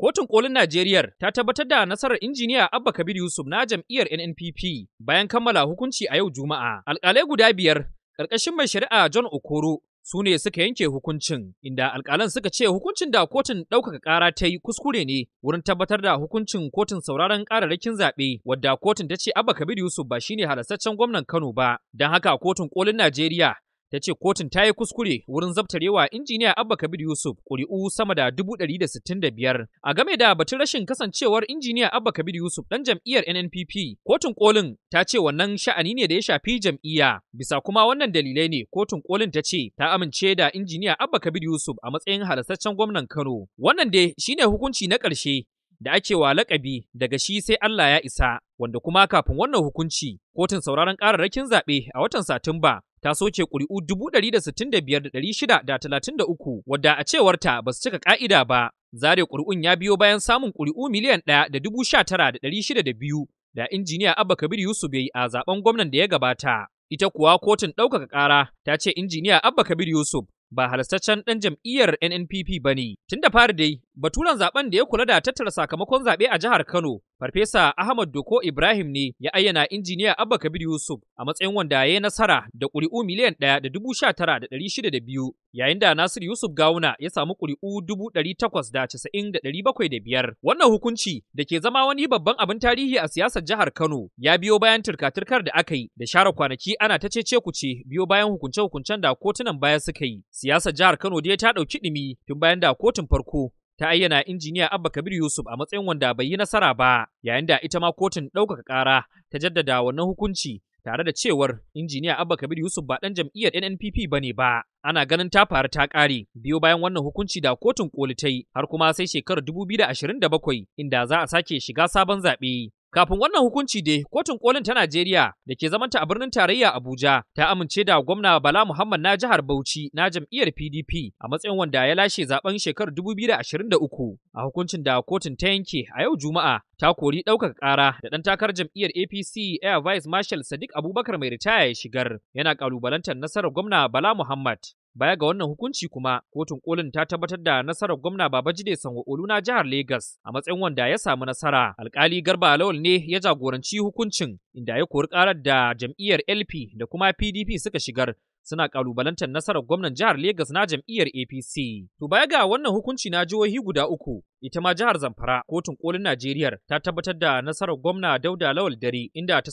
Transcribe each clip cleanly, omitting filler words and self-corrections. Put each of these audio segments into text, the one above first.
Kotun Kolin Najeriya ta tabbatar da nasarar Injiniya Abba Kabir Yusuf na jam'iyyar NNPP bayan kammala hukunci a yau Juma'a. Alƙalai guda 5 ƙarƙashin mai shari'a John Okoro su ne suka yanke hukuncin, inda alƙalan suka ce hukuncin da kotun ɗaukaka ƙara ta yi kuskure ne wurin tabbatar da hukuncin kotun sauraron ƙararrakin zaɓe, wadda kotun ta ce Abba Kabir Yusuf ba shine halastaccen gwamnan Kano ba. Don haka Kotun Kolin Najeriya ta ce kotun ta yi kuskure wurin zabtarewa Injiniya Abba Kabir Yusuf ƙuri'u sama da 165,000. A game da batun rashin kasancewar Injiniya Abba Kabir Yusuf ɗan jam'iyyar NNPP, Kotun Kolin ta ce wannan sha'ani ne da ya shafi jam'iyya. Bisa kuma wannan dalilai ne Kotun Kolin ta ce ta amince da Injiniya Abba Kabir Yusuf a matsayin halastaccen gwamnan Kano. Wannan dai shine hukunci na ƙarshe da ake wa laƙabi daga shi sai Allah ya isa, wanda kuma kafin wannan hukunci, kotun sauraron ƙararrakin zaɓe a watan Satumba ta soke ƙuri'u 165,633 wadda a cewarta ba su cika ƙa'ida ba. Zare ƙuri'un ya biyo bayan samun ƙuri'u 1,019,602 da Injiniya Abba Kabir Yusuf ya yi a zaben gwamnan da ya gabata. Ita kuwa kotun ɗaukaka ƙara ta ce Injiniya Abba Kabir Yusuf ba halastaccen ɗan jam'iyyar NNPP ba ne. Tun da fari dai, baturen zaben da ya kula da tattara sakamakon zaɓe a jihar Kano, Farfesa Ahmad Doko Ibrahim ne ya ayyana Injiniya Abba Kabir Yusuf a matsayin wanda ya yi nasara da ƙuri'u 1,019,602, yayin da Nasiru Yusuf Gawuna ya samu ƙuri'u 890,705. Wannan hukunci da ke zama wani babban abin tarihi a siyasar jihar Kano ya biyo bayan turka-turkar da aka yi da share kwanaki ana ta cece kuce biyo bayan hukunce-hukuncen da kotunan baya suka yi. Siyasar jihar Kano dai ta ɗauki ɗumi tun bayan da kotun farko ta ayyana Injiniya Abba Kabir Yusuf a matsayin wanda bai yi nasara ba, yayin da ita ma kotun ɗaukaka ƙara ta jaddada wannan hukunci tare da cewar Injiniya Abba Kabir Yusuf ba ɗan jam'iyyar NNPP ba ne ba. Ana ganin ta faru ta ƙare biyo bayan wannan hukunci da kotun koli ta yi, har kuma sai shekarar 2027 inda za a sake shiga sabon zaɓe. Kafin wannan hukunci dai, Kotun Kolin ta Najeriya da ke zamanta a birnin tarayya Abuja ta amince da gwamna Bala Muhammad na jihar Bauchi na jam'iyyar PDP a matsayin wanda ya lashe zaben shekarar 2023. A hukuncin da kotun ta yanke a yau Juma'a, ta kori ɗaukaka ƙara da ɗan takarar jam'iyyar APC Air Vice Marshal Sadiq Abubakar mai ritaya ya shigar, yana ƙalubalantar nasarar gwamna Bala Muhammad. Baya ga wannan hukunci kuma, Kotun Kolin ta tabbatar da nasarar gwamna Babajide Sanwo-Olu na jihar Legas a matsayin wanda ya samu nasara. Alkali Garba Lawal ne ya jagoranci hukuncin, inda ya kori karar da jam'iyyar LP da kuma PDP suka shigar suna kalubalantar nasarar gwamnan jihar Legas na jam'iyyar APC. To baya ga wannan hukunci na jihohi guda 3, ita ma jihar Zamfara, Kotun Kolin Najeriya ta tabbatar da nasarar gwamna Dauda Lawal Dare, inda ta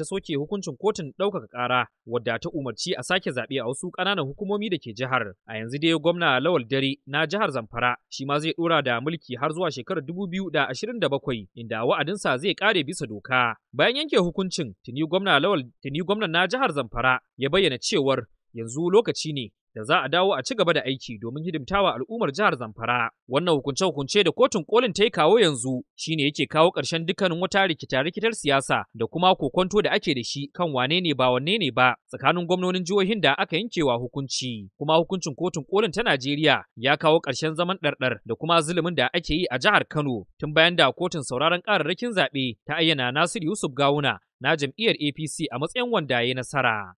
soke hukuncin kotun ɗaukaka ƙara wadda ta umarci a sake zaɓe a wasu ƙananan hukumomi da ke jihar. A yanzu dai gwamna Lawal Dare na jihar Zamfara shi ma zai ɗora da mulki har zuwa shekarar 2027, inda wa'adinsa zai ƙare bisa doka. Bayan yanke hukuncin, tuni gwamnan na jihar Zamfara ya bayyana cewar yanzu lokaci ne da za a dawo a ci gaba da aiki domin hidimtawa al'ummar jihar Zamfara. Wannan hukunce-hukunce da Kotun Kolin ta yi kawo yanzu shine yake kawo ƙarshen dukkanin wata rikita-rikitar siyasa da kuma kokonto da ake da shi kan wane ne ba wanne ne ba tsakanin gwamnonin jihohin da aka yankewa hukunci. Kuma hukuncin Kotun Kolin ta Najeriya ya kawo ƙarshen zaman ɗarɗar da kuma zulumin da ake yi a jihar Kano tun bayan da kotun sauraron ƙararrakin zaɓe ta ayyana Nasiru Yusuf Gawuna na jam'iyyar APC a matsayin wanda ya yi nasara.